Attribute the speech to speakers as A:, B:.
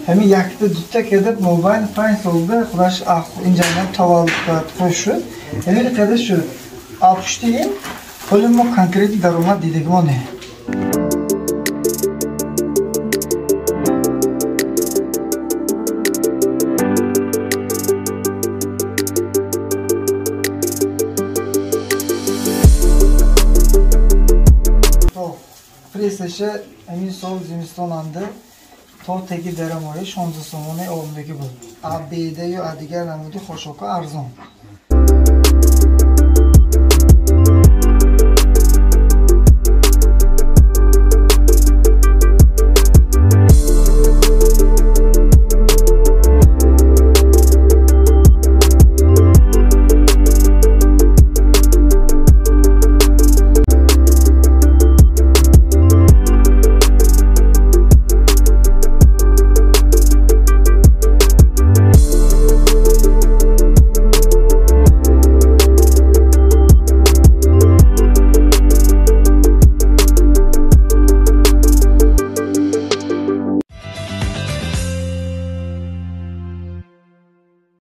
A: Ҳамин якта дута када мобайн 5 солда худаш ин ҷамъият таваллуд кард, хуш шуд. Ҳамин қадар шуд. А пушти ин ҳоли мо конкретни даромад дидагимо не. Прессаша ҳамин сол зимистонанда то теги даромои 16 сомонаи обдагӣ буд. А беда ё а дигар намуди хошока арзон.